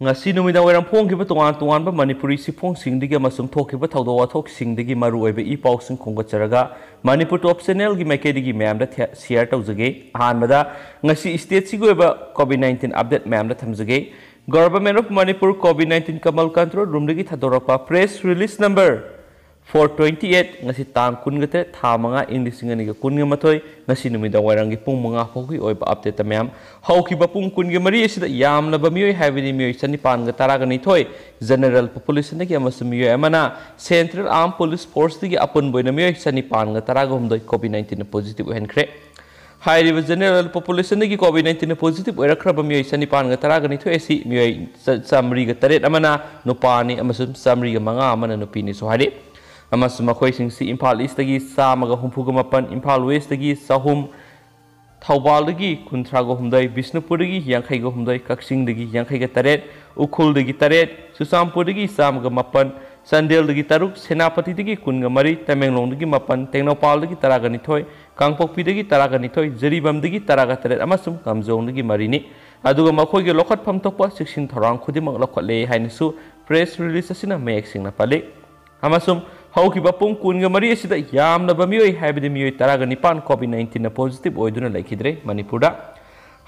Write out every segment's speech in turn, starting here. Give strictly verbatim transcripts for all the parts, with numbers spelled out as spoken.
ꯉꯁꯤ ꯅꯨꯃꯤꯗꯥꯡ ꯋꯥꯏꯔꯝ ꯐꯣꯡꯈꯤꯕ ꯇꯣꯉꯥꯟ ꯇꯣꯉꯥꯟꯕ ꯃꯅꯤꯄꯨꯔꯤ ꯆꯦꯐꯣꯡꯁꯤꯡꯗꯒꯤ ꯑꯃꯁꯨꯡ ꯊꯣꯛꯈꯤꯕ ꯊꯧꯗꯣꯛ ꯋꯥꯊꯣꯛꯁꯤꯡꯗꯒꯤ ꯃꯔꯨꯑꯣꯏꯕ ꯏ ꯄꯥꯎꯁꯤꯡ ꯈꯣꯝꯒꯠꯆꯔꯒ ꯃꯅꯤꯄꯨꯔ ꯇꯣꯞ ꯆꯦꯅꯦꯜꯒꯤ ꯃꯥꯏꯀꯩꯗꯒꯤ ꯃꯌꯥꯝꯗ ꯊꯦ-, ꯁꯤꯌꯔ ꯇꯧꯖꯒꯦ꯫ ꯑꯍꯥꯟꯕꯗ ꯉꯁꯤ ꯁ꯭ꯇꯦꯠꯁꯤꯒꯤ ꯑꯣꯏꯕ ꯀꯣꯚꯤꯗ ꯅꯥꯏꯟꯇꯤꯟ ꯑꯞꯗꯦꯠ ꯃꯌꯥꯝꯗ ꯊꯝꯖꯒꯦ꯫ Government of Manipur Covid nineteen command control ꯔꯨꯝꯗꯒꯤ ꯊꯥꯗꯣꯔꯛꯄ press release number four twenty eight, ꯉꯁꯤ ꯇꯥꯡ ꯀꯨꯟꯒ ꯇꯔꯦꯠ, ꯊꯥ ꯃꯉꯥ, ꯏꯪ ꯂꯤꯁꯤꯡ ꯑꯅꯤꯒ ꯀꯨꯟꯒ ꯃꯥꯊꯣꯏ, ꯉꯁꯤ ꯅꯨꯃꯤꯗꯥꯡ ꯋꯥꯏꯔꯝꯒꯤ ꯄꯨꯡ ꯃꯉꯥ ꯐꯥꯎꯒꯤ ꯑꯣꯏꯕ ꯑꯞꯗꯦꯠꯇ ꯃꯌꯥꯝ꯫ ꯍꯧꯈꯤꯕ ꯄꯨꯡ ꯀꯨꯟꯒ ꯃꯔꯤ ꯑꯁꯤꯗ ꯌꯥꯝꯂꯕ ꯃꯤꯑꯣꯏ, ꯍꯥꯏꯕꯗꯤ ꯃꯤꯑꯣꯏ ꯆꯅꯤꯄꯥꯟꯒ ꯇꯔꯥꯒ ꯅꯤꯊꯣꯏ, ꯖꯦꯅꯔꯦꯜ ꯄꯣꯄꯨꯂꯦꯁꯟꯗꯒꯤ ꯑꯃꯁꯨꯡ ꯃꯤꯑꯣꯏ ꯑꯃꯅ ꯁꯦꯟꯇ꯭ꯔꯦꯜ ꯑꯥꯔꯝ ꯄꯨꯂꯤꯁ ꯐꯣꯔꯁꯇꯒꯤ ꯑꯄꯨꯟꯕ ꯑꯣꯏꯅ ꯃꯤꯑꯣꯏ ꯆꯅꯤꯄꯥꯟꯒ ꯇꯔꯥꯒ ꯍꯨꯝꯗꯣꯏ ꯀꯣꯚꯤꯗ ꯅꯥꯏꯟꯇꯤꯟꯅ ꯄꯣꯖꯤꯇꯤꯚ ꯑꯣꯏꯍꯟꯈ꯭ꯔꯦ꯫ ꯍꯥꯏꯔꯤꯕ ꯖꯦꯅꯔꯦꯜ ꯄꯣꯄꯨꯂꯦꯁꯟꯗꯒꯤ ꯀꯣꯚꯤꯗ ꯅꯥꯏꯟꯇꯤꯟꯅ ꯄꯣꯖꯤꯇꯤꯚ ꯑꯣꯏꯔꯛꯈ꯭ꯔꯕ ꯃꯤꯑꯣꯏ ꯆꯅꯤꯄꯥꯟꯒ ꯇꯔꯥꯒ ꯅꯤꯊꯣꯏ ꯑꯁꯤ ꯃꯤꯑꯣꯏ ꯆ-, ꯆꯥꯃꯔꯤꯒ ꯇꯔꯦꯠ ꯑꯃꯅ ꯅꯨꯄꯥꯅꯤ ꯑꯃꯁꯨꯡ ꯆꯥꯃꯔꯤꯒ ꯃꯉꯥ ꯑꯃꯅ ꯅꯨꯄꯤꯅꯤꯁꯨ ꯍꯥꯏꯔꯤ꯫ ꯑꯃꯁꯨꯡ ꯃꯈꯣꯏꯁꯤꯡꯁꯤ ꯏꯝꯐꯥꯜ ꯏꯁꯇꯒꯤ ꯆꯥꯝꯃꯒ ꯍꯨꯝꯐꯨꯒ ꯃꯥꯄꯟ, ꯏꯝꯐꯥꯜ ꯋꯦꯁꯇꯒꯤ ꯆꯍꯨꯝ, ꯊꯧꯕꯥꯜꯗꯒꯤ ꯀꯨꯟꯊ꯭ꯔꯥꯒ ꯍꯨꯝꯗꯣꯏ, ꯕꯤꯁꯅꯨꯄꯨꯔꯗꯒꯤ ꯌꯥꯡꯈꯩꯒ ꯍꯨꯝꯗꯣꯏ, ꯀꯛꯆꯤꯡꯗꯒꯤ ꯌꯥꯡꯈꯩꯒ ꯇꯔꯦꯠ, ꯎꯈ꯭ꯔꯨꯜꯗꯒꯤ ꯇꯔꯦꯠ, ꯆꯨꯔꯆꯥꯟꯄꯨꯔꯗꯒꯤ ꯆꯥꯝꯃꯒ ꯃꯥꯄꯟ, ꯆꯥꯟꯗꯦꯜꯗꯒꯤ ꯇꯔꯨꯛ, ꯁꯦꯅꯥꯄꯇꯤꯗꯒꯤ ꯀꯨꯟꯒ ꯃꯔꯤ, ꯇꯃꯦꯡꯂꯣꯡꯗꯒꯤ ꯃꯥꯄꯟ, ꯇꯦꯡꯅꯧꯄꯥꯜꯗꯒꯤ ꯇꯔꯥꯒ ꯅꯤꯊꯣꯏ, ꯀꯥꯡꯄꯣꯛꯄꯤꯗꯒꯤ ꯇꯔꯥꯒ ꯅꯤꯊꯣꯏ, ꯖꯔꯤꯕꯥꯝꯗꯒꯤ ꯇꯔꯥꯒ ꯇꯔꯦꯠ ꯑꯃꯁꯨꯡ ꯀꯥꯝꯖꯣꯡꯗꯒꯤ ꯃꯔꯤꯅꯤ꯫ ꯑꯗꯨꯒ ꯃꯈꯣꯏꯒꯤ ꯂꯧꯈꯠꯐꯝ ꯊꯣꯛꯄ ꯆꯦꯛꯁꯤꯟ ꯊꯧꯔꯥꯡ ꯈꯨꯗꯤꯡꯃꯛ ꯂꯧꯈꯠꯂꯦ ꯍꯥꯏꯅꯁꯨ ꯄ꯭ꯔꯦꯁ ꯔꯤꯂꯤꯁ ꯑꯁꯤꯅ ꯃꯌꯦꯛ ꯁꯦꯡꯅ ꯄꯜꯂꯤ꯫ ꯑꯃꯁꯨꯡ ꯍꯧꯈꯤꯕ ꯄꯨꯡ ꯀꯨꯟꯒ ꯃꯔꯤ ꯑꯁꯤꯗ ꯌꯥꯝꯂꯕ ꯃꯤꯑꯣꯏ, ꯍꯥꯏꯕꯗꯤ ꯃꯤꯑꯣꯏ ꯇꯔꯥꯒ ꯅꯤꯄꯥꯟ ꯀꯣꯚꯤꯗ ꯅꯥꯏꯟꯇꯤꯟꯅ ꯄꯣꯖꯤꯇꯤꯚ ꯑꯣꯏꯗꯨꯅ ꯂꯩꯈꯤꯗ꯭ꯔꯦ ꯃꯅꯤꯄꯨꯔꯗ꯫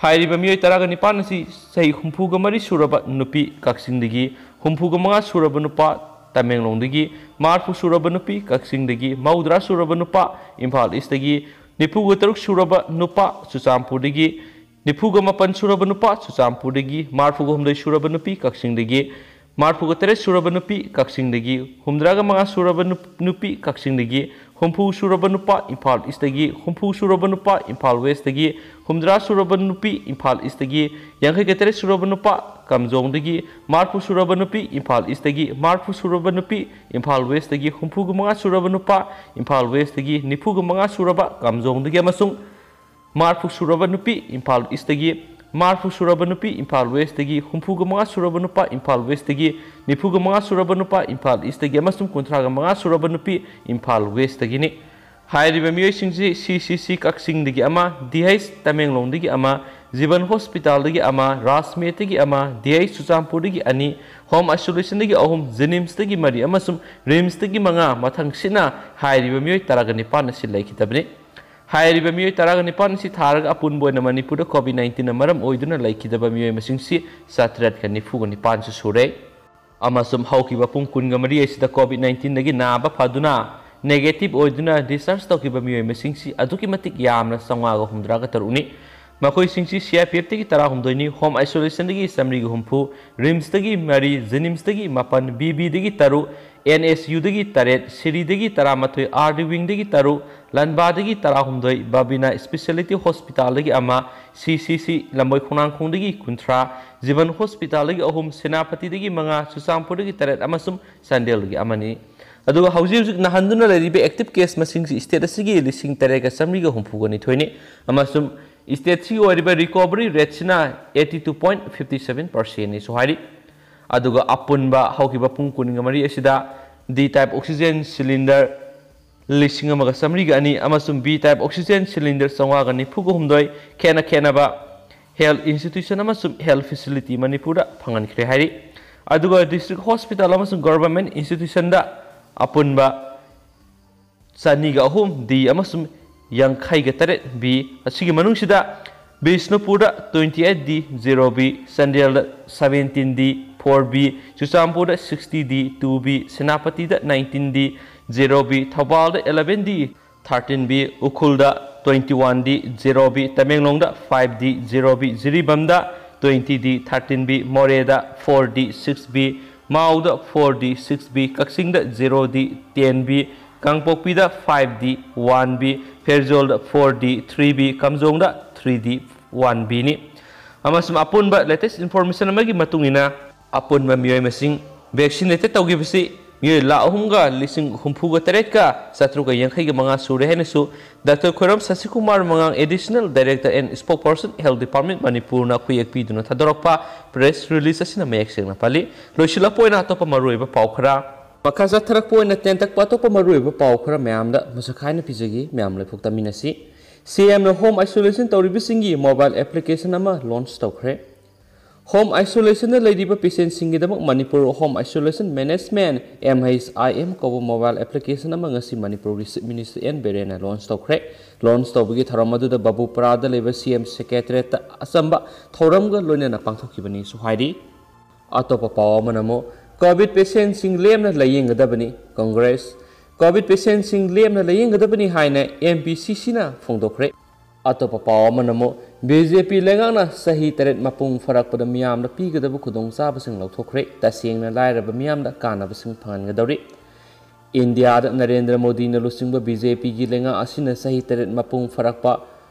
ꯍꯥꯏꯔꯤꯕ ꯃꯤꯑꯣꯏ ꯇꯔꯥꯒ ꯅꯤꯄꯥꯟ ꯑꯁꯤ ꯆꯍꯤ ꯍꯨꯝꯐꯨꯒ ꯃꯔꯤ ꯁꯨꯔꯕ ꯅꯨꯄꯤ ꯀꯛꯆꯤꯡꯗꯒꯤ, ꯍꯨꯝꯐꯨꯒ ꯃꯉꯥ ꯁꯨꯔꯕ ꯅꯨꯄꯥ ꯇꯃꯦꯡꯂꯣꯡꯗꯒꯤ, ꯃꯔꯤꯐꯨ ꯁꯨꯔꯕ ꯅꯨꯄꯤ ꯀꯛꯆꯤꯡꯗꯒꯤ, ꯃꯧꯗ꯭ꯔꯥ ꯁꯨꯔꯕ ꯅꯨꯄꯥ ꯏꯝꯐꯥꯜ ꯏꯁꯇꯒꯤ, ꯅꯤꯐꯨꯒ ꯇꯔꯨꯛ ꯁꯨꯔꯕ ꯅꯨꯄꯥ ꯆꯨꯔꯆꯥꯟꯄꯨꯔꯗꯒꯤ, ꯅꯤꯐꯨꯒ ꯃꯥꯄꯟ ꯁꯨꯔꯕ ꯅꯨꯄꯥ ꯆꯨꯔꯆꯥꯟꯄꯨꯔꯗꯒꯤ, ꯃꯔꯤꯐꯨꯒ ꯍꯨꯝꯗꯣꯏ ꯁꯨꯔꯕ ꯅꯨꯄꯤ ꯀꯛꯆꯤꯡꯗꯒꯤ, ꯃꯔꯤꯐꯨꯒ ꯇꯔꯦꯠ ꯁꯨꯔꯕ ꯅꯨꯄꯤ ꯀꯛꯆꯤꯡꯗꯒꯤ, ꯍꯨꯝꯗ꯭ꯔꯥꯒ ꯃꯉꯥ ꯁꯨꯔꯕ ꯅꯨꯞ-, ꯅꯨꯄꯤ ꯀꯛꯆꯤꯡꯗꯒꯤ, ꯍꯨꯝꯐꯨ ꯁꯨꯔꯕ ꯅꯨꯄꯥ ꯏꯝꯐꯥꯜ ꯏꯁꯇꯒꯤ, ꯍꯨꯝꯐꯨ ꯁꯨꯔꯕ ꯅꯨꯄꯥ ꯏꯝꯐꯥꯜ ꯋꯦꯁꯇꯒꯤ, ꯍꯨꯝꯗ꯭ꯔꯥ ꯁꯨꯔꯕ ꯅꯨꯄꯤ ꯏꯝꯐꯥꯜ ꯏꯁꯇꯒꯤ, ꯌꯥꯡꯈꯩꯒ ꯇꯔꯦꯠ ꯁꯨꯔꯕ ꯅꯨꯄꯥ ꯀꯥꯝꯖꯣꯡꯗꯒꯤ, ꯃꯔꯤꯐꯨ ꯁꯨꯔꯕ ꯅꯨꯄꯤ ꯏꯝꯐꯥꯜ ꯏꯁꯇꯒꯤ, ꯃꯔꯤꯐꯨ ꯁꯨꯔꯕ ꯅꯨꯄꯤ ꯏꯝꯐꯥꯜ ꯋꯦꯁꯇꯒꯤ, ꯍꯨꯝꯐꯨꯒ ꯃꯉꯥ ꯁꯨꯔꯕ ꯅꯨꯄꯥ ꯏꯝꯐꯥꯜ ꯋꯦꯁꯇꯒꯤ, ꯅꯤꯐꯨꯒ ꯃꯉꯥ ꯁꯨꯔꯕ ꯀꯥꯝꯖꯣꯡꯗꯒꯤ ꯑꯃꯁꯨꯡ ꯃꯔꯤꯐꯨ ꯁꯨꯔꯕ ꯅꯨꯄꯤ ꯏꯝꯐꯥꯜ ꯏꯁꯇꯒꯤ, ꯃꯔꯤꯐꯨ ꯁꯨꯔꯕ ꯅꯨꯄꯤ ꯏꯝꯐꯥꯜ ꯋꯦꯁꯇꯒꯤ, ꯍꯨꯝꯐꯨꯒ ꯃꯉꯥ ꯁꯨꯔꯕ ꯅꯨꯄꯥ ꯏꯝꯐꯥꯜ ꯋꯦꯁꯇꯒꯤ, ꯅꯤꯐꯨꯒ ꯃꯉꯥ ꯁꯨꯔꯕ ꯅꯨꯄꯥ ꯏꯝꯐꯥꯜ ꯏꯁꯇꯒꯤ ꯑꯃꯁꯨꯡ ꯀꯨꯟꯊ꯭ꯔꯥꯒ ꯃꯉꯥ ꯁꯨꯔꯕ ꯅꯨꯄꯤ ꯏꯝꯐꯥꯜ ꯋꯦꯁꯇꯒꯤꯅꯤ꯫ ꯍꯥꯏꯔꯤꯕ ꯃꯤꯑꯣꯏꯁꯤꯡꯁꯤ ꯁꯤ ꯁꯤ ꯁꯤ ꯀꯛꯆꯤꯡꯗꯒꯤ ꯑꯃ, ꯗꯤ ꯑꯩꯆ ꯇꯃꯦꯡꯂꯣꯡꯗꯒꯤ ꯑꯃ, ꯖꯤꯕꯟ ꯍꯣꯁꯄꯤꯇꯥꯜꯗꯒꯤ ꯑꯃ, ꯔꯥꯖꯃꯦꯠꯇꯒꯤ ꯑꯃ, ꯗꯤ ꯑꯥꯏ ꯆꯨꯔꯆꯥꯟꯄꯨꯔꯗꯒꯤ ꯑꯅꯤ, ꯍꯣꯝ ꯑꯥꯏꯁꯣꯂꯦꯁꯟꯗꯒꯤ ꯑꯍꯨꯝ, ꯖꯦꯅꯤꯝꯁꯇꯒꯤ ꯃꯔꯤ ꯑꯃꯁꯨꯡ ꯔꯤꯝꯁꯇꯒꯤ ꯃꯉꯥ, ꯃꯊꯪꯁꯤꯠꯅ ꯍꯥꯏꯔꯤꯕ ꯃꯤꯑꯣꯏ ꯇꯔꯥꯒ ꯅꯤꯄꯥꯟ ꯑꯁꯤ ꯂꯩꯈꯤꯗꯕꯅꯤ꯫ ꯍꯥꯏꯔꯤꯕ ꯃꯤꯑꯣꯏ ꯇꯔꯥꯒ ꯅꯤꯄꯥꯟ ꯑꯁꯤ ꯊꯥꯔꯒ ꯑꯄꯨꯟꯕ ꯑꯣꯏꯅ ꯃꯅꯤꯄꯨꯔꯗ ꯀꯣꯚꯤꯗ ꯅꯥꯏꯟꯇꯤꯟꯅ ꯃꯔꯝ ꯑꯣꯏꯗꯨꯅ ꯂꯩꯈꯤꯗꯕ ꯃꯤꯑꯣꯏ ꯃꯁꯤꯡꯁꯤ ꯆꯥꯇ꯭ꯔꯦꯠꯀ ꯅꯤꯐꯨꯒ ꯅꯤꯄꯥꯟꯁꯨ ꯁꯨꯔꯦ꯫ ꯑꯃꯁꯨꯡ ꯍꯧꯈꯤꯕ ꯄꯨꯡ ꯀꯨꯟꯒ ꯃꯔꯤ ꯑꯁꯤꯗ ꯀꯣꯚꯤꯗ ꯅꯥꯏꯟꯇꯤꯟꯗꯒꯤ ꯅꯥꯕ ꯐꯗꯨꯅ ꯅꯦꯒꯦꯇꯤꯚ ꯑꯣꯏꯗꯨꯅ ꯗꯤꯁꯆꯥꯔꯖ ꯇꯧꯈꯤꯕ ꯃꯤꯑꯣꯏ ꯃꯁꯤꯡꯁꯤ ꯑꯗꯨꯛꯀꯤ ꯃꯇꯤꯛ ꯌꯥꯝꯅ ꯆꯥꯝꯃꯉꯥꯒ ꯍꯨꯝꯗ꯭ꯔꯥꯒ ꯇꯔꯨꯛꯅꯤ꯫ ꯃꯈꯣꯏꯁꯤꯡꯁꯤ ꯁꯤ ꯑꯥꯏ ꯄꯤ ꯑꯦꯐꯇꯒꯤ ꯇꯔꯥꯍꯨꯝꯗꯣꯏꯅꯤ, ꯍꯣꯝ ꯑꯥꯏꯁꯣꯂꯦꯁꯟꯗꯒꯤ ꯆꯥꯃꯔꯤꯒ ꯍꯨꯝꯐꯨ, ꯔꯤꯝꯁꯇꯒꯤ ꯃꯔꯤ, ꯖꯦꯅꯤꯝꯁꯇꯒꯤ ꯃꯥꯄꯟ, ꯕꯤ ꯕꯤꯗꯒꯤ ꯇꯔꯨꯛ, ꯑꯦꯟ ꯑꯦꯁ ꯌꯨꯗꯒꯤ ꯇꯔꯦꯠ, ꯁꯤꯔꯤꯗꯒꯤ ꯇꯔꯥꯃꯥꯊꯣꯏ, ꯑꯥꯔ ꯗꯤ ꯋꯤꯡꯗꯒꯤ ꯇꯔꯨꯛ, ꯂꯟꯕꯥꯗꯒꯤ ꯇꯔꯥꯍꯨꯝꯗꯣꯏ, ꯕꯕꯤꯅꯥ ꯏꯁꯄꯤꯁꯦꯂꯤꯇꯤ ꯍꯣꯁꯄꯤꯇꯥꯜꯗꯒꯤ ꯑꯃ, ꯁꯤ ꯁꯤ ꯁꯤ ꯂꯝꯕꯣꯏ ꯈꯣꯡꯅꯥꯡꯈꯣꯡꯗꯒꯤ ꯀꯨꯟꯊ꯭ꯔꯥ, ꯖꯤꯕꯟ ꯍꯣꯁꯄꯤꯇꯥꯜꯗꯒꯤ ꯑꯍꯨꯝ, ꯁꯦꯅꯥꯄꯇꯤꯗꯒꯤ ꯃꯉꯥ, ꯆꯨꯔꯆꯥꯟꯄꯨꯔꯗꯒꯤ ꯇꯔꯦꯠ ꯑꯃꯁꯨꯡ ꯆꯥꯟꯗꯦꯜꯗꯒꯤ ꯑꯃꯅꯤ꯫ ꯑꯗꯨꯒ ꯍꯧꯖꯤꯛ ꯍꯧꯖꯤꯛ ꯅꯥꯍꯟꯗꯨꯅ ꯂꯩꯔꯤꯕ ꯑꯦꯛꯇꯤꯚ ꯀꯦꯁ ꯃꯁꯤꯡꯁꯤ ꯁ꯭ꯇꯦꯠ ꯑꯁꯤꯒꯤ ꯂꯤꯁꯤꯡ ꯇꯔꯦꯠꯀ ꯆꯥꯃꯔꯤꯒ ꯍꯨꯝꯐꯨꯒ ꯅꯤꯊꯣꯏꯅꯤ꯫ ꯑꯃꯁꯨꯡ ꯁ꯭ꯇꯦꯠꯁꯤꯒꯤ ꯑꯣꯏꯔꯤꯕ ꯔꯤꯀꯣꯚꯔꯤ ꯔꯦꯠꯁꯤꯅ eighty two point fifty seven percentꯅꯤꯁꯨ ꯍꯥꯏꯔꯤ꯫ ꯑꯗꯨꯒ ꯑꯄꯨꯟꯕ ꯍꯧꯈꯤꯕ ꯄꯨꯡ ꯀꯨꯟꯒ ꯃꯔꯤ ꯑꯁꯤꯗ ꯗꯤ ꯇꯥꯏꯞ ꯑꯣꯛꯁꯤꯖꯦꯟ ꯁꯤꯂꯤꯟꯗꯔ ꯂꯤꯁꯤꯡ ꯑꯃꯒ ꯆꯥꯃꯔꯤꯒ ꯑꯅꯤ ꯑꯃꯁꯨꯡ ꯕꯤ ꯇꯥꯏꯞ ꯑꯣꯛꯁꯤꯖꯦꯟ ꯁꯤꯂꯤꯟꯗꯔ ꯆꯥꯝꯃꯉꯥꯒ ꯅꯤꯐꯨꯒ ꯍꯨꯝꯗꯣꯏ ꯈꯦꯠꯅ ꯈꯦꯠꯅꯕ ꯍꯦꯜꯊ ꯏꯟꯁꯇꯤꯇ꯭ꯌꯨꯁꯟ ꯑꯃꯁꯨꯡ ꯍꯦꯜꯊ ꯐꯦꯁꯤꯂꯤꯇꯤ ꯃꯅꯤꯄꯨꯔꯗ ꯐꯪꯍꯟꯈ꯭ꯔꯦ ꯍꯥꯏꯔꯤ꯫ ꯑꯗꯨꯒ ꯗꯤꯁꯇ꯭ꯔꯤꯛ ꯍꯣꯁꯄꯤꯇꯥꯜ ꯑꯃꯁꯨꯡ ꯒꯣꯚꯔꯟꯃꯦꯟꯠ ꯏꯟꯁꯇꯤꯇ꯭ꯌꯨꯁꯟꯗ ꯑꯄꯨꯟꯕ ꯆꯅꯤꯒ ꯑꯍꯨꯝ ꯗꯤ ꯑꯃꯁꯨꯡ ꯌꯥꯡꯈꯩꯒ ꯇꯔꯦꯠ ꯕꯤ꯫ ꯑꯁꯤꯒꯤ ꯃꯅꯨꯡꯁꯤꯗ ꯕꯤꯁꯅꯨꯄꯨꯔꯗ twenty eight D zero B, ꯆꯥꯟꯗꯦꯜꯗ seventeen D four B, ꯆꯨꯔꯆꯥꯟꯄꯨꯔꯗ sixty D two B, ꯁꯦꯅꯥꯄꯇꯤꯗ nineteen D zero B, ꯊꯧꯕꯥꯜꯗ eleven D thirteen B, ꯎꯈ꯭ꯔꯨꯜꯗ twenty one D zero B, ꯇꯃꯦꯡꯂꯣꯡꯗ five D zero B, ꯖꯤꯔꯤꯕꯥꯝꯗ twenty D thirteen B, ꯃꯣꯔꯦꯗ four D six B, ꯃꯥꯎꯗ four D six B, ꯀꯛꯆꯤꯡꯗ zero D ten B, ꯀꯥꯡꯄꯣꯛꯄꯤꯗ five D one B, ꯐꯦꯔꯖꯣꯜꯗ four D three B, ꯀꯥꯝꯖꯣꯡꯗ three D one Bꯅꯤ꯫ ꯑꯃꯁꯨꯡ ꯑꯄꯨꯟꯕ latest information ꯑꯃꯒꯤ ꯃꯇꯨꯡ ꯏꯟꯅ, ꯑꯄꯨꯟꯕ ꯃꯤꯑꯣꯏ ꯃꯁꯤꯡ ꯚꯦꯛꯁꯤꯅꯦꯇꯦꯗ ꯇꯧꯈꯤꯕꯁꯤ ꯃꯤꯑꯣꯏ ꯂꯥꯈ ꯑꯍꯨꯝꯒ ꯂꯤꯁꯤꯡ ꯍꯨꯝꯐꯨꯒ ꯇꯔꯦꯠꯀ ꯆꯥꯇ꯭ꯔꯨꯛꯀ ꯌꯥꯡꯈꯩꯒ ꯃꯉꯥ ꯁꯨꯔꯦ ꯍꯥꯏꯅꯁꯨ doctor ꯈꯣꯏꯔꯝ ꯁꯁꯤꯀꯨꯃꯥꯔ ꯃꯉꯥꯡ, Additional Director and Spokesperson Health Department ꯃꯅꯤꯄꯨꯔꯅ ꯈꯨꯌꯦꯛ ꯄꯤꯗꯨꯅ ꯊꯥꯗꯣꯔꯛꯄ ꯄ꯭ꯔꯦꯁ ꯔꯤꯂꯤꯖ ꯑꯁꯤꯅ ꯃꯌꯦꯛ ꯁꯦꯡꯅ ꯄꯜꯂꯤ꯫ ꯂꯣꯏꯁꯤꯜꯂꯛꯄ ꯑꯣꯏꯅ ꯑꯇꯣꯞꯄ ꯃꯔꯨꯑꯣꯏꯕ ꯄꯥꯎ ꯈꯔ, ꯃꯈꯥ ꯆꯠꯊꯔꯛꯄ ꯑꯣꯏꯅ ꯇꯦꯟꯇꯛꯄ ꯑꯇꯣꯞꯄ ꯃꯔꯨꯑꯣꯏꯕ ꯄꯥꯎ ꯈꯔ ꯃꯌꯥꯝꯗ ꯃꯁꯛ ꯈꯥꯏꯅ ꯄꯤꯖꯒꯦ꯫ ꯃꯌꯥꯝ ꯂꯣꯏꯐꯥꯎ ꯇꯥꯃꯤꯟꯅꯁꯤ꯫ ꯁꯤ ꯑꯦꯝꯅ home isolation ꯇꯧꯔꯤꯕꯁꯤꯡꯒꯤ mobile application ꯑꯃ launch ꯇꯧꯈ꯭ꯔꯦ꯫ Home isolationꯗ ꯂꯩꯔꯤꯕ patientꯁꯤꯡꯒꯤꯗꯃꯛ Manipur Home Isolation Management, M H I M, ꯀꯧꯕ mobile application ꯑꯃ ꯉꯁꯤ ꯃꯅꯤꯄꯨꯔꯒꯤ Chief Minister N ꯕꯤꯔꯦꯟꯅ launch ꯇꯧꯈ꯭ꯔꯦ꯫ Launch ꯇꯧꯕꯒꯤ ꯊꯧꯔꯝ ꯑꯗꯨꯗ ꯕꯥꯕꯨꯄꯔꯥꯗ ꯂꯩꯕ C M Secretariatꯇ ꯑꯆꯝꯕ ꯊꯧꯔꯝꯒ ꯂꯣꯏꯅꯅ ꯄꯥꯡꯊꯣꯛꯈꯤꯕꯅꯤꯁꯨ ꯍꯥꯏꯔꯤ꯫ ꯑꯇꯣꯞꯄ ꯄꯥꯎ ꯑꯃꯅ ꯑꯃꯨꯛ COVID patientꯁꯤꯡ ꯂꯦꯝꯅ ꯂꯥꯌꯦꯡꯒꯗꯕꯅꯤ꯫ Congress COVID patientꯁꯤꯡ ꯂꯦꯝꯅ ꯂꯥꯌꯦꯡꯒꯗꯕꯅꯤ ꯍꯥꯏꯅ M P C Cꯅ ꯐꯣꯡꯗꯣꯛꯈ꯭ꯔꯦ꯫ ꯑꯇꯣꯞꯄ ꯄꯥꯎ ꯑꯃꯅ ꯑꯃꯨꯛ B J P ꯂꯩꯉꯥꯛꯅ ꯆꯍꯤ ꯇꯔꯦꯠ ꯃꯄꯨꯡ ꯐꯥꯔꯛꯄꯗ ꯃꯤꯌꯥꯝꯗ ꯄꯤꯒꯗꯕ ꯈꯨꯗꯣꯡꯆꯥꯕꯁꯤꯡ ꯂꯧꯊꯣꯛꯈ꯭ꯔꯦ꯫ ꯇꯁꯦꯡꯅ ꯂꯥꯏꯔꯕ ꯃꯤꯌꯥꯝꯗ ꯀꯥꯟꯅꯕꯁꯤꯡ ꯐꯪꯍꯟꯒꯗꯧꯔꯤ꯫ ꯏꯟꯗꯤꯌꯥꯗ ꯅꯔꯦꯟꯗ꯭ꯔ ꯃꯣꯗꯤꯅ ꯂꯨꯆꯤꯡꯕ B J Pꯒꯤ ꯂꯩꯉꯥꯛ ꯑꯁꯤꯅ ꯆꯍꯤ ꯇꯔꯦꯠ ꯃꯄꯨꯡ ꯐꯥꯔꯛꯄ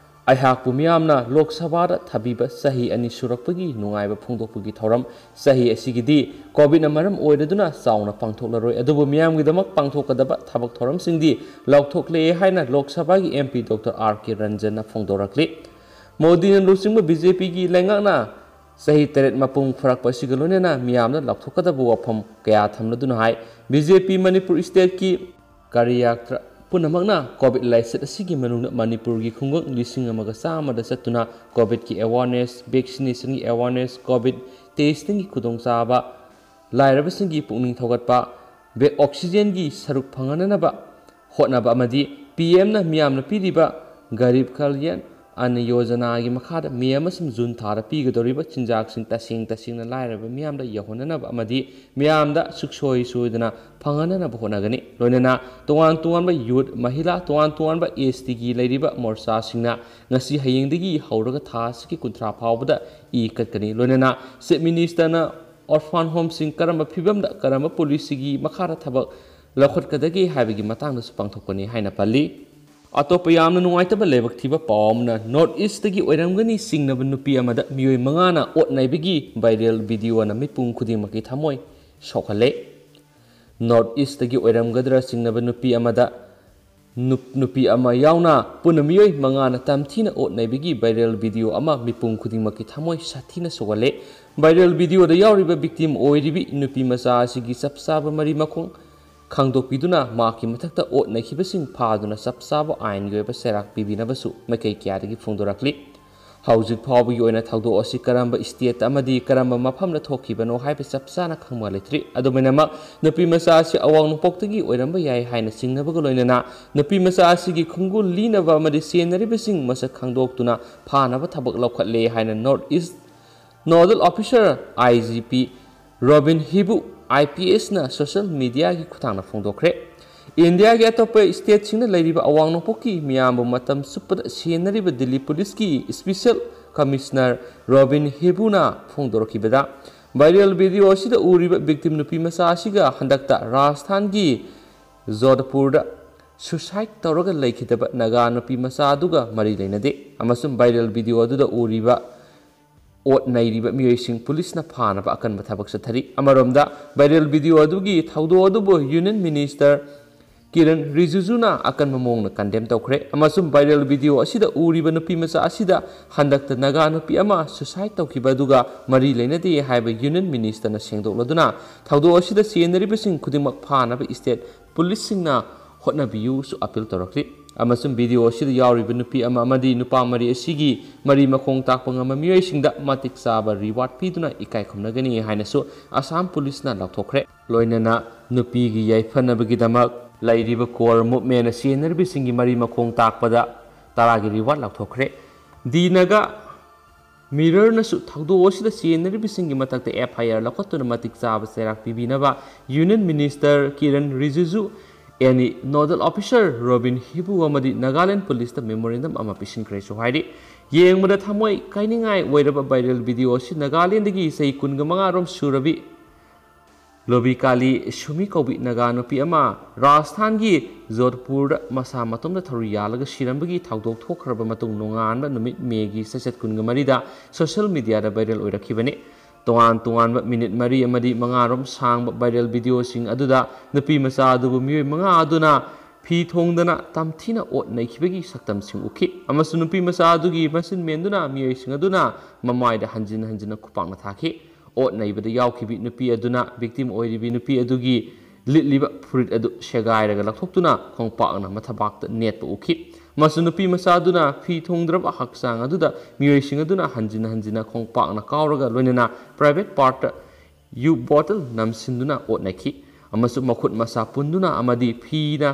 ꯑꯩꯍꯥꯛꯄꯨ ꯃꯤꯌꯥꯝꯅ ꯂꯣꯛ ꯁꯚꯥꯗ ꯊꯥꯕꯤꯕ ꯆꯍꯤ ꯑꯅꯤ ꯁꯨꯔꯛꯄꯒꯤ ꯅꯨꯡꯉꯥꯏꯕ ꯐꯣꯡꯗꯣꯛꯄꯒꯤ ꯊꯧꯔꯝ ꯆꯍꯤ ꯑꯁꯤꯒꯤꯗꯤ COVIDꯅ ꯃꯔꯝ ꯑꯣꯏꯔꯗꯨꯅ ꯆꯥꯎꯅ ꯄꯥꯡꯊꯣꯛꯂꯔꯣꯏ, ꯑꯗꯨꯕꯨ ꯃꯤꯌꯥꯝꯒꯤꯗꯃꯛ ꯄꯥꯡꯊꯣꯛꯀꯗꯕ ꯊꯕꯛ ꯊꯧꯔꯝꯁꯤꯡꯗꯤ ꯂꯥꯎꯊꯣꯛꯂꯦ ꯍꯥꯏꯅ ꯂꯣꯛ ꯁꯚꯥꯒꯤ M P Doctor R K ꯔꯟꯖꯟꯅ ꯐꯣꯡꯗꯣꯔꯛꯂꯤ꯫ ꯃꯣꯗꯤꯅ ꯂꯨꯆꯤꯡꯕ B J Pꯒꯤ ꯂꯩꯉꯥꯛꯅ ꯆꯍꯤ ꯇꯔꯦꯠ ꯃꯄꯨꯡ ꯐꯥꯔꯛꯄ ꯑꯁꯤꯒ ꯂꯣꯏꯅꯅ ꯃꯤꯌꯥꯝꯅ ꯂꯥꯎꯊꯣꯛꯀꯗꯕ ꯋꯥꯐꯝ ꯀꯌꯥ ꯊꯝꯂꯗꯨꯅ ꯍꯥꯏ꯫ B J P ꯃꯅꯤꯄꯨꯔ stateꯀꯤ ꯀꯥꯔꯤꯌꯥꯇ꯭ꯔ ꯄꯨꯝꯅꯃꯛꯅ COVID ꯂꯥꯏꯆꯠ ꯑꯁꯤꯒꯤ ꯃꯅꯨꯡꯗ ꯃꯅꯤꯄꯨꯔꯒꯤ ꯈꯨꯡꯒꯪ ꯂꯤꯁꯤꯡ ꯑꯃꯒ ꯆꯥꯝꯃꯗ ꯆꯠꯇꯨꯅ COVIDꯀꯤ awareness, vaccinationꯒꯤ awareness, COVID testingꯒꯤ ꯈꯨꯗꯣꯡꯆꯥꯕ, ꯂꯥꯏꯔꯕꯁꯤꯡꯒꯤ ꯄꯨꯛꯅꯤꯡ ꯊꯧꯒꯠꯄ, ꯕꯦ-, oxygenꯒꯤ ꯁꯔꯨꯛ ꯐꯪꯍꯟꯅꯅꯕ ꯍꯣꯠꯅꯕ ꯑꯃꯗꯤ P Mꯅ ꯃꯤꯌꯥꯝꯅ ꯄꯤꯔꯤꯕ ꯒꯔꯤꯕ ꯀꯜꯌꯥꯟ ꯑꯟꯅ ꯌꯣꯖꯅꯥꯒꯤ ꯃꯈꯥꯗ ꯃꯦ ꯑꯃꯁꯨꯡ ꯖꯨꯟ ꯊꯥꯗ ꯄꯤꯒꯗꯧꯔꯤꯕ ꯆꯤꯟꯖꯥꯛꯁꯤꯡ ꯇꯁꯦꯡ ꯇꯁꯦꯡꯅ ꯂꯥꯏꯔꯕ ꯃꯤꯌꯥꯝꯗ ꯌꯧꯍꯟꯅꯅꯕ ꯑꯃꯗꯤ ꯃꯤꯌꯥꯝꯗ ꯁꯨꯛꯁꯣꯏ ꯁꯣꯏꯗꯅ ꯐꯪꯍꯟꯅꯅꯕ ꯍꯣꯠꯅꯒꯅꯤ꯫ ꯂꯣꯏꯅꯅ ꯇꯣꯉꯥꯟ ꯇꯣꯉꯥꯟꯕ youth, ꯃꯍꯤꯂꯥ, ꯇꯣꯉꯥꯟ ꯇꯣꯉꯥꯟꯕ STꯒꯤ ꯂꯩꯔꯤꯕ ꯃꯣꯔꯆꯥꯁꯤꯡꯅ ꯉꯁꯤ ꯍꯌꯦꯡꯗꯒꯤ ꯍꯧꯔꯒ ꯊꯥ ꯑꯁꯤꯒꯤ ꯀꯨꯟꯊ꯭ꯔꯥ ꯐꯥꯎꯕꯗ ꯏ ꯀꯠꯀꯅꯤ꯫ ꯂꯣꯏꯅꯅ Chief Ministerꯅ orphan homeꯁꯤꯡ ꯀꯔꯝꯕ ꯐꯤꯕꯝꯗ, ꯀꯔꯝꯕ policyꯒꯤ ꯃꯈꯥꯗ ꯊꯕꯛ ꯂꯧꯈꯠꯀꯗꯒꯦ ꯍꯥꯏꯕꯒꯤ ꯃꯇꯥꯡꯗꯁꯨ ꯄꯥꯡꯊꯣꯛꯀꯅꯤ ꯍꯥꯏꯅ ꯄꯜꯂꯤ꯫ ꯑꯇꯣꯞꯄ ꯌꯥꯝꯅ ꯅꯨꯡꯉꯥꯏꯇꯕ ꯂꯥꯏꯕꯛ ꯊꯤꯕ ꯄꯥꯎ ꯑꯃꯅ North Eastꯇꯒꯤ ꯑꯣꯏꯔꯝꯒꯅꯤ ꯆꯤꯡꯅꯕ ꯅꯨꯄꯤ ꯑꯃꯗ ꯃꯤꯑꯣꯏ ꯃꯉꯥꯅ ꯑꯣꯠ ꯅꯩꯕꯒꯤ viral videoꯅ ꯃꯤꯄꯨꯝ ꯈꯨꯗꯤꯡꯃꯛꯀꯤ ꯊꯃꯣꯏ ꯁꯣꯛꯍꯜꯂꯦ꯫ North Eastꯇꯒꯤ ꯑꯣꯏꯔꯝꯒꯗ꯭ꯔꯥ ꯆꯤꯡꯅꯕ ꯅꯨꯄꯤ ꯑꯃꯗ ꯅꯨꯞ-, ꯅꯨꯄꯤ ꯑꯃ ꯌꯥꯎꯅ ꯄꯨꯟꯅ ꯃꯤꯑꯣꯏ ꯃꯉꯥꯅ ꯇꯝꯊꯤꯅ ꯑꯣꯠ ꯅꯩꯕꯒꯤ viral video ꯑꯃ ꯃꯤꯄꯨꯝ ꯈꯨꯗꯤꯡꯃꯛꯀꯤ ꯊꯃꯣꯏ ꯁꯥꯊꯤꯅ ꯁꯣꯛꯍꯜꯂꯦ꯫ Viral videoꯗ ꯌꯥꯎꯔꯤꯕ victim ꯑꯣꯏꯔꯤꯕꯤ ꯅꯨꯄꯤ ꯃꯆꯥ ꯑꯁꯤꯒꯤ ꯆꯞ ꯆꯥꯕ ꯃꯔꯤ ꯃꯈꯣꯡ ꯈꯪꯗꯣꯛꯄꯤꯗꯨꯅ ꯃꯍꯥꯛꯀꯤ ꯃꯊꯛꯇ ꯑꯣꯠ ꯅꯩꯈꯤꯕꯁꯤꯡ ꯐꯥꯗꯨꯅ ꯆꯞ ꯆꯥꯕ ꯑꯥꯏꯟꯒꯤ ꯑꯣꯏꯕ ꯆꯩꯔꯥꯛ ꯄꯤꯕꯤꯅꯕꯁꯨ ꯃꯥꯏꯀꯩ ꯀꯌꯥꯗꯒꯤ ꯐꯣꯡꯗꯣꯔꯛꯂꯤ꯫ ꯍꯧꯖꯤꯛ ꯐꯥꯎꯕꯒꯤ ꯑꯣꯏꯅ ꯊꯧꯗꯣꯛ ꯑꯁꯤ ꯀꯔꯝꯕ state ꯑꯃꯗꯤ ꯀꯔꯝꯕ ꯃꯐꯝꯗ ꯊꯣꯛꯈꯤꯕꯅꯣ ꯍꯥꯏꯕ ꯆꯞ ꯆꯥꯅ ꯈꯪꯕ ꯂꯩꯇ꯭ꯔꯤ꯫ ꯑꯗꯨꯃꯥꯏꯅꯃꯛ, ꯅꯨꯄꯤ ꯃꯆꯥ ꯑꯁꯤ ꯑꯋꯥꯡ ꯅꯣꯡꯄꯣꯛꯇꯒꯤ ꯑꯣꯏꯔꯝꯕ ꯌꯥꯏ ꯍꯥꯏꯅ ꯆꯤꯡꯅꯕꯒ ꯂꯣꯏꯅꯅ ꯅꯨꯄꯤ ꯃꯆꯥ ꯑꯁꯤꯒꯤ ꯈꯣꯡꯒꯨꯜ ꯂꯤꯅꯕ ꯑꯃꯗꯤ ꯆꯦꯟꯅꯔꯤꯕꯁꯤꯡ ꯃꯁꯛ ꯈꯪꯗꯣꯛꯇꯨꯅ ꯐꯥꯅꯕ ꯊꯕꯛ ꯂꯧꯈꯠꯂꯦ ꯍꯥꯏꯅ North East Nodal Officer, I G P, Robin Hibu, I P S ꯅ social media ꯒꯤ ꯈꯨꯠꯊꯥꯡꯗ ꯐꯣꯡꯗꯣꯛꯈ꯭ꯔꯦ꯫ ꯏꯟꯗꯤꯌꯥꯒꯤ ꯑꯇꯣꯞꯄ state ꯁꯤꯡꯗ ꯂꯩꯔꯤꯕ ꯑꯋꯥꯡ ꯅꯣꯡꯄꯣꯛꯀꯤ ꯃꯤꯌꯥꯝꯕꯨ ꯃꯇꯝ ꯆꯨꯞꯄꯗ ꯁꯦꯟꯅꯔꯤꯕ ꯗꯤꯜꯂꯤ ꯄꯨꯂꯤꯁꯀꯤ Special Commissioner ꯔꯣꯕꯤꯟ ꯍꯤꯕꯨꯅ ꯐꯣꯡꯗꯣꯔꯛꯈꯤꯕꯗ, viral video ꯑꯁꯤꯗ ꯎꯔꯤꯕ victim ꯅꯨꯄꯤ ꯃꯆꯥ ꯑꯁꯤꯒ ꯍꯟꯗꯛꯇ ꯔꯥꯖꯁꯊꯥꯟꯒꯤ ꯖꯣꯙꯄꯨꯔꯗ suicide ꯇꯧꯔꯒ ꯂꯩꯈꯤꯗꯕ ꯅꯥꯒꯥ ꯅꯨꯄꯤ ꯃꯆꯥ ꯑꯗꯨꯒ ꯃꯔꯤ ꯂꯩꯅꯗꯦ ꯑꯃꯁꯨꯡ viral video ꯑꯗꯨꯗ ꯎꯔꯤꯕ ꯑꯣꯠ ꯅꯩꯔꯤꯕ ꯃꯤꯑꯣꯏꯁꯤꯡ ꯄꯨꯂꯤꯁꯅ ꯐꯥꯅꯕ ꯑꯀꯟꯕ ꯊꯕꯛ ꯆꯠꯊꯔꯤ꯫ ꯑꯃꯔꯣꯝꯗ, viral video ꯑꯗꯨꯒꯤ ꯊꯧꯗꯣꯛ ꯑꯗꯨꯕꯨ Union Minister ꯀꯤꯔꯟ ꯔꯤꯖꯤꯖꯨꯅ ꯑꯀꯟꯕ ꯃꯑꯣꯡꯗ condemn ꯇꯧꯈ꯭ꯔꯦ ꯑꯃꯁꯨꯡ viral video ꯑꯁꯤꯗ ꯎꯔꯤꯕ ꯅꯨꯄꯤ ꯃꯆꯥ ꯑꯁꯤꯗ ꯍꯟꯗꯛꯇ ꯅꯥꯒꯥ ꯅꯨꯄꯤ ꯑꯃ suicide ꯇꯧꯈꯤꯕ ꯑꯗꯨꯒ ꯃꯔꯤ ꯂꯩꯅꯗꯦ ꯍꯥꯏꯕ Union Minister ꯅ ꯁꯦꯡꯗꯣꯛꯂꯗꯨꯅ, ꯊꯧꯗꯣꯛ ꯑꯁꯤꯗ ꯆꯦꯟꯅꯔꯤꯕꯁꯤꯡ ꯈꯨꯗꯤꯡꯃꯛ ꯐꯥꯅꯕ state ꯄꯨꯂꯤꯁꯁꯤꯡꯅ ꯍꯣꯠꯅꯕꯤꯌꯨꯁꯨ appeal ꯇꯧꯔꯛꯂꯤ꯫ ꯑꯃꯁꯨꯡ video ꯑꯁꯤꯗ ꯌꯥꯎꯔꯤꯕ ꯅꯨꯄꯤ ꯑꯃ ꯑꯃꯗꯤ ꯅꯨꯄꯥ ꯃꯔꯤ ꯑꯁꯤꯒꯤ ꯃꯔꯤ ꯃꯈꯣꯡ ꯇꯥꯛꯄ ꯉꯝꯕ ꯃꯤꯑꯣꯏꯁꯤꯡꯗ ꯃꯇꯤꯛ ꯆꯥꯕ reward ꯄꯤꯗꯨꯅ ꯏꯀꯥꯏ ꯈꯨꯝꯅꯒꯅꯤ ꯍꯥꯏꯅꯁꯨ ꯑꯁꯥꯝ ꯄꯨꯂꯤꯁꯅ ꯂꯥꯎꯊꯣꯛꯈ꯭ꯔꯦ꯫ ꯂꯣꯏꯅꯅ ꯅꯨꯄꯤꯒꯤ ꯌꯥꯏꯐꯅꯕꯒꯤꯗꯃꯛ ꯂꯩꯔꯤꯕ core movement ꯅ ꯆꯦꯟꯅꯔꯤꯕꯁꯤꯡꯒꯤ ꯃꯔꯤ ꯃꯈꯣꯡ ꯇꯥꯛꯄꯗ ꯇꯔꯥꯒꯤ reward ꯂꯥꯎꯊꯣꯛꯈ꯭ꯔꯦ꯫ The Naga Mirror ꯅꯁꯨ ꯊꯧꯗꯣꯛ ꯑꯁꯤꯗ ꯆꯦꯟꯅꯔꯤꯕꯁꯤꯡꯒꯤ ꯃꯊꯛꯇ F I R ꯂꯧꯈꯠꯇꯨꯅ ꯃꯇꯤꯛ ꯆꯥꯕ ꯆꯩꯔꯥꯛ ꯄꯤꯕꯤꯅꯕ Union Minister Kiren Rijiju, any Nodal Officer Robin Hibu ꯑꯃꯗꯤ ꯅꯥꯒꯥꯂꯦꯟ ꯄꯨꯂꯤꯁꯇ memorandum ꯑꯃ ꯄꯤꯁꯤꯟꯈ꯭ꯔꯦꯁꯨ ꯍꯥꯏꯔꯤ꯫ ꯌꯦꯡꯕꯗ ꯊꯃꯣꯏ ꯀꯥꯏꯅꯤꯡꯉꯥꯏ ꯑꯣꯏꯔꯕ viral video ꯑꯁꯤ ꯅꯥꯒꯥꯂꯦꯟꯗꯒꯤ ꯆꯍꯤ ꯀꯨꯟꯒ ꯃꯉꯥ ꯔꯣꯝ ꯁꯨꯔꯕꯤ ꯂꯣꯕꯤꯀꯥꯂꯤ ꯁꯨꯃꯤ ꯀꯧꯕꯤ ꯅꯥꯒꯥ ꯅꯨꯄꯤ ꯑꯃ ꯔꯥꯖꯁꯊꯥꯟꯒꯤ ꯖꯣꯙꯄꯨꯔꯗ ꯃꯁꯥ ꯃꯇꯣꯝꯇ ꯊꯧꯔꯤ ꯌꯥꯜꯂꯒ ꯁꯤꯔꯝꯕꯒꯤ ꯊꯧꯗꯣꯛ ꯊꯣꯛꯈ꯭ꯔꯕ ꯃꯇꯨꯡ, ꯅꯣꯡꯉꯥꯟꯕ ꯅꯨꯃꯤꯠ ꯃꯦꯒꯤ ꯆꯩꯆꯠ ꯀꯨꯟꯒ ꯃꯔꯤꯗ social media ꯗ viral ꯑꯣꯏꯔꯛꯈꯤꯕꯅꯤ꯫ ꯇꯣꯉꯥꯟ ꯇꯣꯉꯥꯟꯕ minute ꯃꯔꯤ ꯑꯃꯗꯤ ꯃꯉꯥ ꯔꯣꯝ ꯁꯥꯡꯕ viral video ꯁꯤꯡ ꯑꯗꯨꯗ ꯅꯨꯄꯤ ꯃꯆꯥ ꯑꯗꯨꯕꯨ ꯃꯤꯑꯣꯏ ꯃꯉꯥ ꯑꯗꯨꯅ ꯐꯤ ꯊꯣꯡꯗꯅ ꯇꯝꯊꯤꯅ ꯑꯣꯠ ꯅꯩꯈꯤꯕꯒꯤ ꯁꯛꯇꯝꯁꯤꯡ ꯎꯈꯤ ꯑꯃꯁꯨꯡ ꯅꯨꯄꯤ ꯃꯆꯥ ꯑꯗꯨꯒꯤ ꯃꯆꯤꯟ ꯃꯦꯟꯗꯨꯅ ꯃꯤꯑꯣꯏꯁꯤꯡ ꯑꯗꯨꯅ ꯃꯃꯥꯏꯗ ꯍꯟꯖꯤꯟ ꯍꯟꯖꯤꯟꯅ ꯈꯨꯄꯥꯛꯅ ꯊꯥꯈꯤ꯫ ꯑꯣꯠ ꯅꯩꯕꯗ ꯌꯥꯎꯈꯤꯕꯤ ꯅꯨꯄꯤ ꯑꯗꯨꯅ victim ꯑꯣꯏꯔꯤꯕꯤ ꯅꯨꯄꯤ ꯑꯗꯨꯒꯤ ꯂꯤꯠꯂꯤꯕ ꯐꯨꯔꯤꯠ ꯑꯗꯨ ꯁꯦꯒꯥꯏꯔꯒ ꯂꯧꯊꯣꯛꯇꯨꯅ ꯈꯣꯡꯄꯥꯛꯅ ꯃꯊꯕꯥꯛꯇ ꯅꯦꯠꯄ ꯎꯈꯤ꯫ ꯃꯁꯨ ꯅꯨꯄꯤ ꯃꯆꯥ ꯑꯗꯨꯅ ꯐꯤ ꯊꯣꯡꯗ꯭ꯔꯕ ꯍꯛꯆꯥꯡ ꯑꯗꯨꯗ ꯃꯤꯑꯣꯏꯁꯤꯡ ꯑꯗꯨꯅ ꯍꯟꯖꯤꯟ ꯍꯟꯖꯤꯟꯅ ꯈꯣꯡꯄꯥꯛꯅ ꯀꯥꯎꯔꯒ ꯂꯣꯏꯅꯅ private partꯇ ꯌꯨ ꯕꯣꯇꯜ ꯅꯝꯁꯤꯟꯗꯨꯅ ꯑꯣꯠꯅꯈꯤ ꯑꯃꯁꯨꯡ ꯃꯈꯨꯠ ꯃꯁꯥ ꯄꯨꯟꯗꯨꯅ ꯑꯃꯗꯤ ꯐꯤꯅ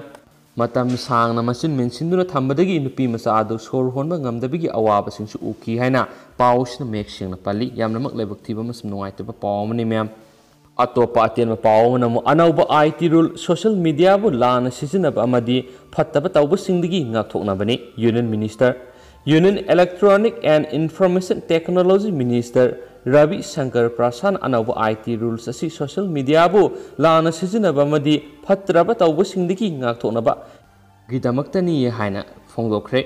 ꯃꯇꯝ ꯁꯥꯡꯅ ꯃꯆꯤꯟ ꯃꯦꯟꯁꯤꯟꯗꯨꯅ ꯊꯝꯕꯗꯒꯤ ꯅꯨꯄꯤ ꯃꯆꯥ ꯑꯗꯨ ꯁꯣꯔ ꯍꯣꯟꯕ ꯉꯝꯗꯕꯒꯤ ꯑꯋꯥꯕꯁꯤꯡꯁꯨ ꯎꯈꯤ ꯍꯥꯏꯅ ꯄꯥꯎꯁꯤꯅ ꯃꯌꯦꯛ ꯁꯦꯡꯅ ꯄꯜꯂꯤ꯫ ꯌꯥꯝꯅꯃꯛ ꯂꯥꯏꯕꯛ ꯊꯤꯕ ꯑꯃꯁꯨꯡ ꯅꯨꯡꯉꯥꯏꯇꯕ ꯄꯥꯎ ꯑꯃꯅꯤ, ꯃꯌꯥꯝ꯫ ꯑꯇꯣꯞꯄ ꯑꯇꯦꯟꯕ ꯄꯥꯎ ꯑꯃꯅ ꯑꯃꯨꯛ ꯑꯅꯧꯕ I T rule, social mediaꯕꯨ ꯂꯥꯟꯅ ꯁꯤꯖꯤꯟꯅꯕ ꯑꯃꯗꯤ ꯐꯠꯇꯕ ꯇꯧꯕꯁꯤꯡꯗꯒꯤ ꯉꯥꯛꯊꯣꯛꯅꯕꯅꯤ꯫ Union Minister, Union Electronic and Information Technology Minister Ravi Shankar ꯄ꯭ꯔꯁꯥꯟ ꯑꯅꯧꯕ I T rules ꯑꯁꯤ social mediaꯕꯨ ꯂꯥꯟꯅ ꯁꯤꯖꯤꯟꯅꯕ ꯑꯃꯗꯤ ꯐꯠꯇ꯭ꯔꯕ ꯇꯧꯕꯁꯤꯡꯗꯒꯤ ꯉꯥꯛꯊꯣꯛꯅꯕꯒꯤꯗꯃꯛꯇꯅꯤ ꯍꯥꯏꯅ ꯐꯣꯡꯗꯣꯛꯈ꯭ꯔꯦ꯫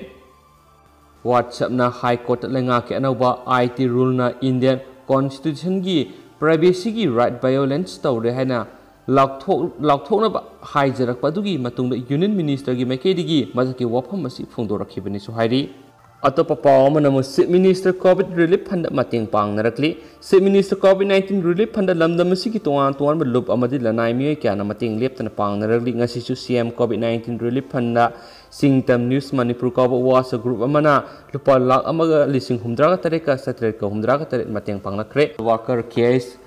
WhatsAppꯅ High Courtꯇ ꯂꯩꯉꯥꯛꯀꯤ ꯑꯅꯧꯕ I T ruleꯅ Indian Constitutionꯒꯤ privacyꯒꯤ right violence ꯇꯧꯔꯦ ꯍꯥꯏꯅ ꯂꯥꯎꯊꯣꯛ-, ꯂꯥꯎꯊꯣꯛꯅꯕ ꯍꯥꯏꯖꯔꯛꯄ ꯑꯗꯨꯒꯤ ꯃꯇꯨꯡꯗ Union Ministerꯒꯤ ꯃꯥꯏꯀꯩꯗꯒꯤ ꯃꯊꯛꯀꯤ ꯋꯥꯐꯝ ꯑꯁꯤ ꯐꯣꯡꯗꯣꯔꯛꯈꯤꯕꯅꯤꯁꯨ ꯍꯥꯏꯔꯤ꯫ ꯑꯇꯣꯞꯄ ꯄꯥꯎ ꯑꯃꯅ ꯑꯃꯨꯛ Chief Minister COVID Relief Fundꯗ ꯃꯇꯦꯡ ꯄꯥꯡꯅꯔꯛꯂꯤ꯫ Chief Minister COVID nineteen Relief Fundꯗ ꯂꯝꯗꯝ ꯑꯁꯤꯒꯤ ꯇꯣꯉꯥꯟ ꯇꯣꯉꯥꯟꯕ ꯂꯨꯞ ꯑꯃꯗꯤ ꯂꯅꯥꯏ ꯃꯤꯑꯣꯏ ꯀꯌꯥꯅ ꯃꯇꯦꯡ ꯂꯦꯞꯇꯅ ꯄꯥꯡꯅꯔꯛꯂꯤ꯫ ꯉꯁꯤꯁꯨ C M COVID nineteen Relief Fundꯗ Singtam News Manipur ꯀꯧꯕ WhatsApp group ꯑꯃꯅ ꯂꯨꯄꯥ ꯂꯥꯈ ꯑꯃꯒ ꯂꯤꯁꯤꯡ ꯍꯨꯝꯗ꯭ꯔꯥꯒ ꯇꯔꯦꯠꯀ ꯆꯥꯇ꯭ꯔꯦꯠꯀ ꯍꯨꯝꯗ꯭ꯔꯥꯒ ꯇꯔꯦꯠ ꯃꯇꯦꯡ ꯄꯥꯡꯂꯛꯈ꯭ꯔꯦ꯫ Worker K S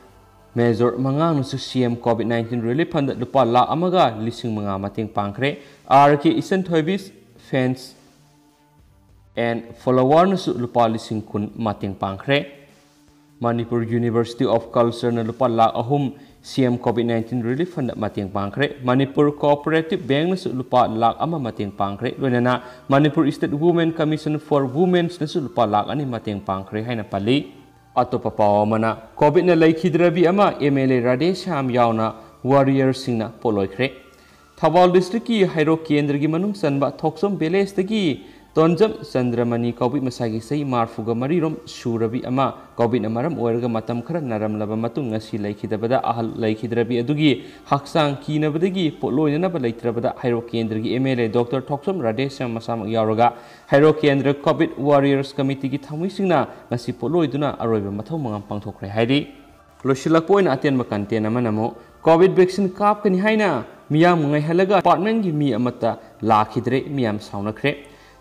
Major ꯃꯉꯥꯡꯅꯁꯨ C M COVID nineteen Relief Fundꯗ ꯂꯨꯄꯥ ꯂꯥꯈ ꯑꯃꯒ ꯂꯤꯁꯤꯡ ꯃꯉꯥ ꯃꯇꯦꯡ ꯄꯥꯡꯈ꯭ꯔꯦ꯫ R K ꯏꯆꯟ ꯊꯣꯏꯕꯤ fans and followerꯅꯁꯨ ꯂꯨꯄꯥ ꯂꯤꯁꯤꯡ ꯀꯨꯟ ꯃꯇꯦꯡ ꯄꯥꯡꯈ꯭ꯔꯦ꯫ Manipur University of Cultureꯅ ꯂꯨꯄꯥ ꯂꯥꯈ ꯑꯍꯨꯝ C M COVID nineteen Relief Fundꯗ ꯃꯇꯦꯡ ꯄꯥꯡꯈ꯭ꯔꯦ꯫ Manipur Cooperative Bankꯅꯁꯨ ꯂꯨꯄꯥ ꯂꯥꯈ ꯑꯃ ꯃꯇꯦꯡ ꯄꯥꯡꯈ꯭ꯔꯦ꯫ ꯂꯣꯏꯅꯅ Manipur State Women Commission for Women'sꯅꯁꯨ ꯂꯨꯄꯥ ꯂꯥꯈ ꯑꯅꯤ ꯃꯇꯦꯡ ꯄꯥꯡꯈ꯭ꯔꯦ ꯍꯥꯏꯅ ꯄꯜꯂꯤ꯫ ꯑꯇꯣꯞꯄ ꯄꯥꯎ ꯑꯃꯅ, COVIDꯅ ꯂꯩꯈꯤꯗ꯭ꯔꯕꯤ ꯑꯃ MLA ꯔꯥꯙꯦꯁ꯭ꯌꯥꯝ ꯌꯥꯎꯅ warriorꯁꯤꯡꯅ ꯄꯣꯠꯂꯣꯏꯈ꯭ꯔꯦ꯫ ꯊꯧꯕꯥꯜ districtꯀꯤ ꯍꯩꯔꯣꯛ ꯀꯦꯟꯗ꯭ꯔꯒꯤ ꯃꯅꯨꯡ ꯆꯟꯕ ꯊꯣꯛꯆꯣꯝ villageꯇꯒꯤ ꯇꯣꯟꯖꯝ ꯆꯟꯗ꯭ꯔꯃꯅꯤ ꯀꯧꯕꯤ ꯃꯁꯥꯒꯤ ꯆꯍꯤ ꯃꯔꯤꯐꯨꯒ ꯃꯔꯤꯔꯣꯝ ꯁꯨꯔꯕꯤ ꯑꯃ COVIDꯅ ꯃꯔꯝ ꯑꯣꯏꯔꯒ ꯃꯇꯝ ꯈꯔ ꯅꯥꯔꯝꯂꯕ ꯃꯇꯨꯡ ꯉꯁꯤ ꯂꯩꯈꯤꯗꯕꯗ ꯑꯍꯜ ꯂꯩꯈꯤꯗ꯭ꯔꯕꯤ ꯑꯗꯨꯒꯤ ꯍꯛꯆꯥꯡ ꯀꯤꯅꯕꯗꯒꯤ ꯄꯣꯠꯂꯣꯏꯅꯅꯕ ꯂꯩꯇ꯭ꯔꯕꯗ ꯍꯩꯔꯣꯛ ꯀꯦꯟꯗ꯭ꯔꯒꯤ MLA Doctor ꯊꯣꯛꯆꯣꯝ ꯔꯥꯙꯦꯁ꯭ꯌꯥꯝ ꯃꯁꯥꯃꯛ ꯌꯥꯎꯔꯒ ꯍꯩꯔꯣꯛ ꯀꯦꯟꯗ꯭ꯔ COVID Warriors Committeeꯒꯤ ꯊꯧꯃꯤꯁꯤꯡꯅ ꯉꯁꯤ ꯄꯣꯠꯂꯣꯏꯗꯨꯅ ꯑꯔꯣꯏꯕ ꯃꯊꯧ ꯃꯉꯝ ꯄꯥꯡꯊꯣꯛꯈ꯭ꯔꯦ ꯍꯥꯏꯔꯤ꯫ ꯂꯣꯏꯁꯤꯜꯂꯛꯄ ꯑꯣꯏꯅ ꯑꯇꯦꯟꯕ content ꯑꯃꯅ ꯑꯃꯨꯛ ꯀꯣꯚꯤꯗ ꯚꯦꯛꯁꯤꯟ ꯀꯥꯞꯀꯅꯤ ꯍꯥꯏꯅ ꯃꯤꯌꯥꯝ ꯉꯥꯏꯍꯜꯂꯒ ꯗꯤꯄꯥꯔꯠꯃꯦꯟꯒꯤ ꯃꯤ ꯑꯃꯠꯇ ꯂꯥꯛꯈꯤꯗ꯭ꯔꯦ꯫ ꯃꯤꯌꯥꯝ ꯁꯥꯎꯅꯈ꯭ꯔꯦ꯫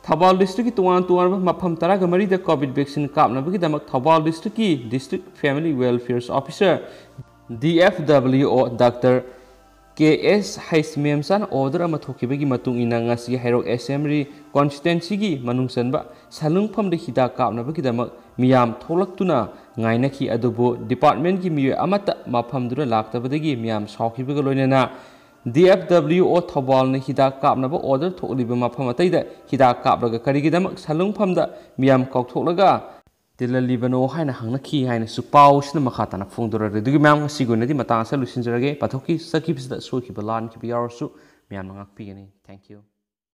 ꯊꯧꯕꯥꯜ ꯗꯤꯁꯇ꯭ꯔꯤꯛꯀꯤ ꯇꯣꯉꯥꯟ ꯇꯣꯉꯥꯟꯕ ꯃꯐꯝ ꯇꯔꯥꯒ ꯃꯔꯤꯗ ꯀꯣꯚꯤꯗ ꯚꯦꯛꯁꯤꯟ ꯀꯥꯞꯅꯕꯒꯤꯗꯃꯛ ꯊꯧꯕꯥꯜ ꯗꯤꯁꯇ꯭ꯔꯤꯛꯀꯤ district family welfare officer, D F W ꯑꯣ, ꯗꯥꯛꯇꯔ ꯀꯦ ꯑꯦꯁ ꯍꯩꯁꯃꯦꯝꯆꯥꯅ ꯑꯣꯔꯗꯔ ꯑꯃ ꯊꯣꯛꯈꯤꯕꯒꯤ ꯃꯇꯨꯡ ꯏꯟꯅ ꯉꯁꯤ ꯍꯩꯔꯣꯛ ꯑꯦꯁꯦꯝꯕ꯭ꯂꯤ ꯀꯣꯟꯁꯇꯤꯇ꯭ꯋꯦꯟꯁꯤꯒꯤ ꯃꯅꯨꯡ ꯆꯟꯕ ꯁꯂꯨꯡꯐꯝꯗ ꯍꯤꯗꯥꯛ ꯀꯥꯞꯅꯕꯒꯤꯗꯃꯛ ꯃꯤꯌꯥꯝ ꯊꯣꯛꯂꯛꯇꯨꯅ ꯉꯥꯏꯅꯈꯤ꯫ ꯑꯗꯨꯕꯨ ꯗꯤꯄꯥꯔꯠꯃꯦꯟꯒꯤ ꯃꯤꯑꯣꯏ ꯑꯃꯠꯇ ꯃꯐꯝꯗꯨꯗ ꯂꯥꯛꯇꯕꯗꯒꯤ ꯃꯤꯌꯥꯝ ꯁꯥꯎꯈꯤꯕꯒ ꯂꯣꯏꯅꯅ ꯗꯤ ꯑꯦꯐ ꯗꯕ꯭ꯂꯤꯎ ꯑꯣ ꯊꯧꯕꯥꯜꯅ ꯍꯤꯗꯥꯛ ꯀꯥꯞꯅꯕ ꯑꯣꯔꯗꯔ ꯊꯣꯛꯂꯤꯕ ꯃꯐꯝ ꯑꯇꯩꯗ ꯍꯤꯗꯥꯛ ꯀꯥꯞꯂꯒ ꯀꯔꯤꯒꯤꯗꯃꯛ ꯁꯂꯨꯡꯐꯝꯗ ꯃꯤꯌꯥꯝ ꯀꯧꯊꯣꯛꯂꯒ ꯇꯤꯜꯍꯜꯂꯤꯕꯅꯣ ꯍꯥꯏꯅ ꯍꯪꯅꯈꯤ ꯍꯥꯏꯅꯁꯨ ꯄꯥꯎꯁꯤꯅ ꯃꯈꯥ ꯇꯥꯅ ꯐꯣꯡꯗꯣꯔꯛꯂꯤ꯫ ꯑꯗꯨꯒꯤ ꯃꯌꯥꯝ ꯉꯁꯤꯒꯤ ꯑꯣꯏꯅꯗꯤ ꯃꯇꯥꯡ ꯑꯁꯤꯗ ꯂꯣꯏꯁꯤꯟꯖꯔꯒꯦ꯫ ꯄꯥꯊꯣꯛꯀꯤ ꯆꯠꯈꯤꯕꯁꯤꯗ ꯁꯣꯏꯈꯤꯕ ꯂꯥꯟꯈꯤꯕ ꯌꯥꯎꯔꯁꯨ ꯃꯌꯥꯝꯅ ꯉꯥꯛꯄꯤꯒꯅꯤ꯫ Thank you꯫